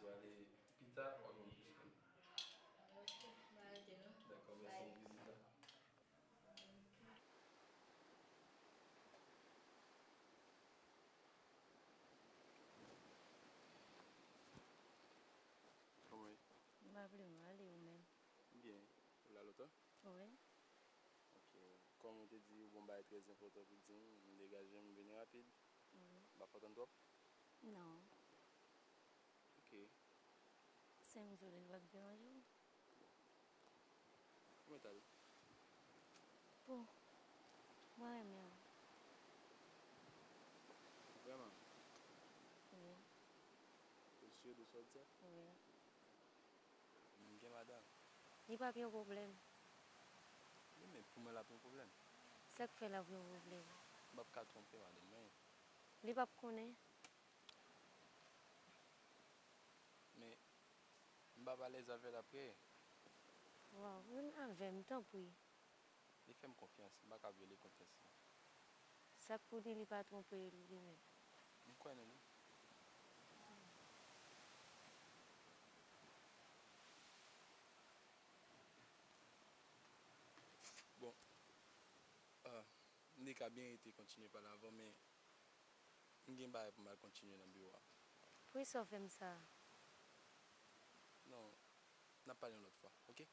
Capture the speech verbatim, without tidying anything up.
Prale pita, w ap jwenn plis moun. Ok, m pa rete non. Dakò, mèsi pou vizit la. Kòman w ye? M pa vle m ale, ou menm? Byen. Ou la lontan? Wi. Ok. Kòm ou te di, ou gon bagay trè enpòtan pou di m, m degaje m, m vini rapid. Wi. M pa fè w tann twòp? Non. Ok. Sèm Joli, l p ap deranje w? Bon. Kòman w t ale? Bon. Mwen renmen w. Vrèman? Wi. Ou si de sa w di a? Wi. M gen madanm. Li p ap yon pwoblèm. Wi, men pou mwen l ap yon pwoblèm. Sa k fè l ap yon pwoblèm? M p ap ka twonpe madanm mwen. Li p ap konnen? Men, m p ap alèz avè l apre. Waw, vin avè m, tanpri. Li fè m konfyans, m pa ka vyole konfyans li. Sa k pou di li pa twonpe li, li menm? M kwè nan li. Bon, ah, m te ka byen rete kontinye pale avè w, men m gen bagay pou m al kontinye nan biwo a. Poukisa w fè m sa? Non, n ap pale yon lòt fwa, oke?